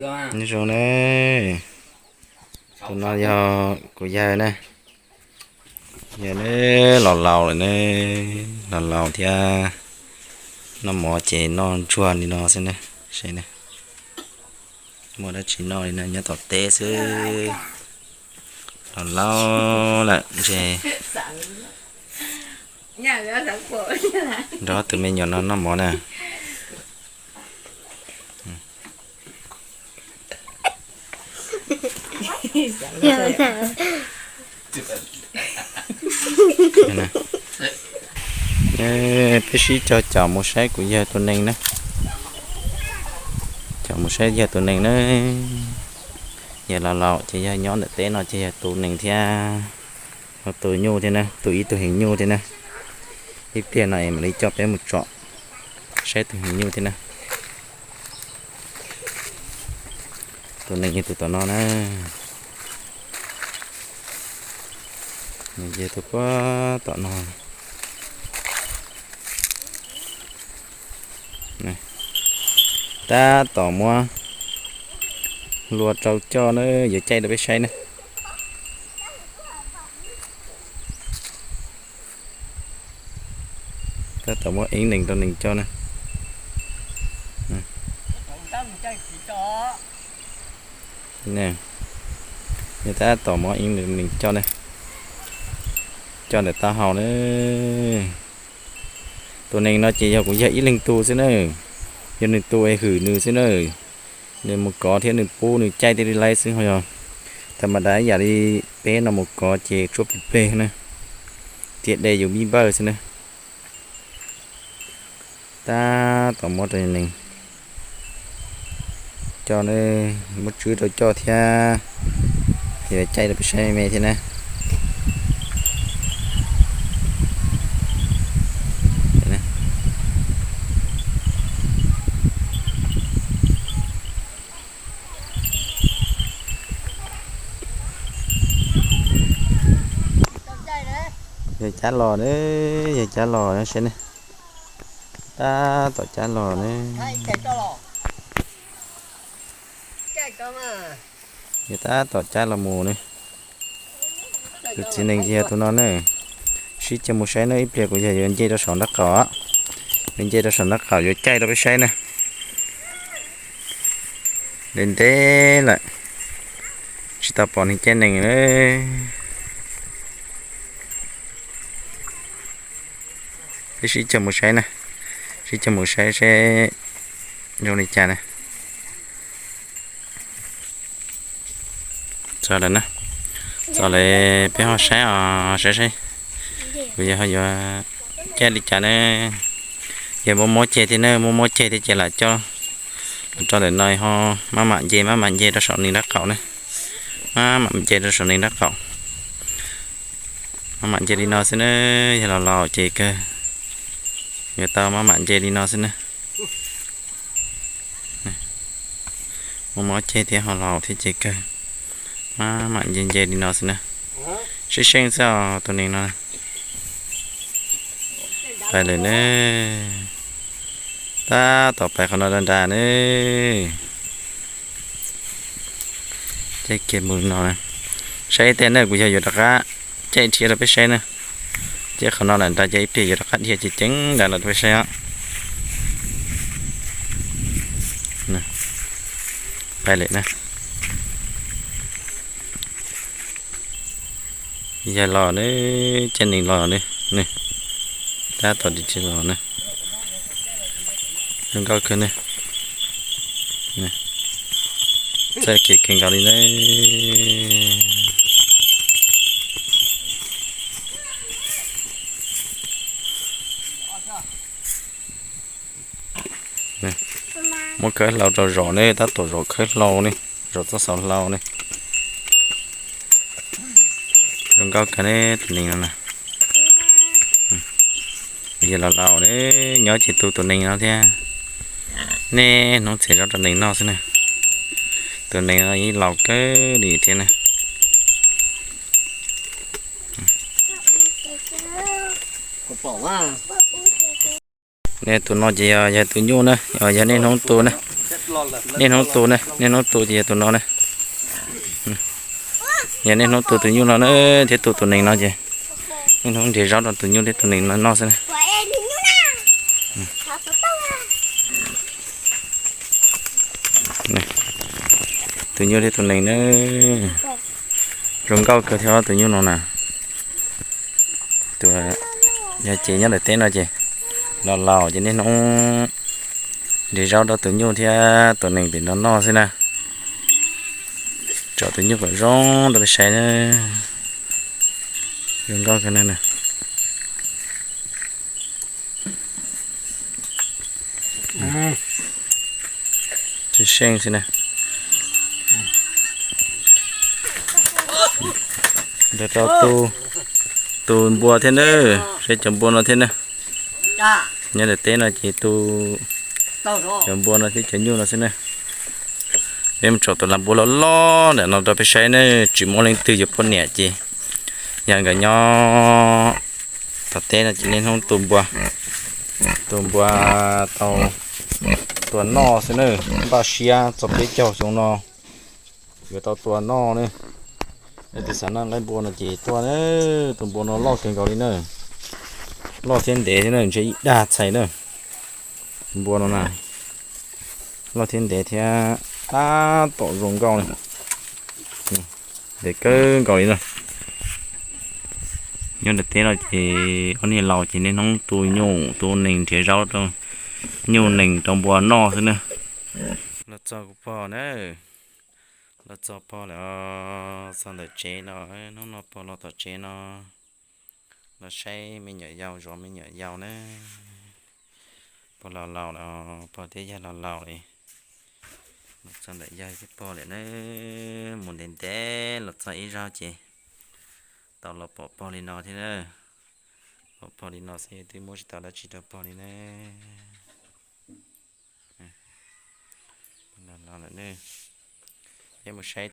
Nyob zoo ne, tus no yog kuv yawg na. Yawg ne, los laus lawm ne, los laus thiab. Noj mov ces noj ntsuag li no xwb ne. Seb ne, muaj dab tsi noj li no, nyob tom teb xwb. Los laus lawm ntshe nrog tus me nyuam no noj mov na. Peb sib caum mus saib kuv yawg tus nees na. Caum mus saib yawg tus nees na. Yawg los laus ces yawg nyob ntawm teb no ces yawg tus nees thiab. Tus nyuj thiab na, tus ib tug heev nyuj thiab na. Ib pliag no es mam li coj peb mus tsom saib tus heev nyuj thiab na. Tus nees yog tus tom no na. Nws yog tus puag tom no. Tab tom muab hlua rau coj na, yuav caij rau peb saib na. Tab tom muab eeb nees rau nees coj na. Yog tab tom muab eeb nees coj na, coj ntawm taub hau na. Tus nees no ces yog kuv yawg ib leeg tu xwb na, yog nws tu es hwm nws xwb na. Nws mus kov thiab nws pub nws caij thiaj li laib xwb ho yog. Thaum mas dav yam li peb no mus kov ces tshuab plig pleg na, thiab de yus vij npawj xwb na. Tab tom muab rau nees coj, muab tswb rau coj thiab, ces caij rau peb saib me me thiab na. Yog cab los ne, yog cab los seb ne. Tab tom cab los ne. Yog tab tom cab los mus ne. Tus txiv nees yog tus no ne. Sib cog mus saib ne, ib pliag kuv yog yuav nce rau saum nraub qaum. Yuav nce rau saum nraub qaum yuav caij rau peb saib ne. Ntev ntev lawm, tsis tau pom neeg caij nees. Peb sib cog mus saib na, sib cog mus saib seb zoo li cas na. Txog lawm na, txog lawm peb ho saib os, saib saib kuv yog ho yuav caij li cas ne. Yog muab muab ceg thiab na, muab muab ceg thiab ces lam coj los rau ntawm no ho maj mam nce, maj mam nce rau saum nees nraub qaum na. Maj mam nce rau saum nees nraub qaum. Maj mam nce li no xwb na, yog los laus ces kawg yuav tau maj mam nce li no xwb na. Muab muab ceg thiab ho laus thiab ces kawg, maj mam nce nce li no xwb na. Sib seej xwb os tus nees no. Pais lawm ne, tab tom pais qhov no nra nra ne. Caij kiag mus no, saib ib teg na, kuv yog yuav rov qab caij dhia rau peb saib na. Caij qhov no lawm nrad ces ib pliag yuav rov qab dhia ceev ceev nrad los rau peb saib os. Pais lawm na. Yog los ne, caij nees los ne, tab tom ris ris los ne. Zoo nkauj kawg ne. Txoj kev kawg nkaus li ne. Muab khawb hlau rau zom ne, tab tom zom khawb hlau ne, zom txoj xauv hlau ne. Zoo nkauj kawg ne tus nees no na. Yog los laus ne, nyob ces tu tus nees no thiab. Nej hnub txias zov rau nees noj xwb na. Tus nees no yeej laus kawg li thiab na. Nej tus no ces yog, yog tus nyuj na, yog nej hnub tu na. Niaj hnub tu ne, niaj hnub tu ces yog tus no ne. Yog niaj hnub tu tus nyuj no ne thiab tu tus nees no ces niaj hnub nrhiav zaub rau tus nyuj thiab tus nees no noj xwb na. Tus nyuj thiab tus nees na, zoo nkauj kawg thiab tus nyuj no na. Tus, yog ces nyob ntawm teb no ces los laus ces niaj hnub nrhiav zaub rau tus nyuj thiab tus nees tim no noj xwb na. Tsom tus nyuj kom zoo rau peb saib na. Zoo nkauj kawg na. Tsis seej xwb na. Nrog rau tus npua thiab na, saib cov npua no thiab na. Nyob ntawm teb no ces tus, cov npua no thiab cov nyuj no xwb na. Peb mus tsom tus lag npua loj loj ntawm no rau peb saib na, tsis muaj leej twg yuav poj niam ces yog nkawd nyob tom teb no ces niaj hnub tu npua, tu npua tau tua noj xwb na. Npaj siab txog peb caug xyoo no yuav tau tua noj ne. Leej twg xav noj nqaij npua no ces tuaj na. Tus npua no loj kawg nkaus li na, loj thiab ntev thiab na, ntshe ib dag txhais na. Npua no na, loj thiab ntev thiab tab tom zoo nkauj na, ntev kawg nkaus li na. Nyob ntawm teb no ces ob niag laus ces niaj hnub tu nyuj tu nees nrhiav zaub rau nyuj nees rau npua noj xwb na. Los txog kuv pog na, los txog pog lawm, txog ntawm tsev no, hnub no pog los tom tsev no, los saib me nyuam yaus zov me nyuam yaus na. Pog los laus lawm, pog thiab yawg los laus li. Los txog ntawm yawg thiab pog lawm na, mus ntev ntev los txog ib zaug ces tau los pom pog li no thiab na. Pom pog li no xwb twb muab tsis tau dab tsi rau pog li na. Los lawm ne, peb mus saib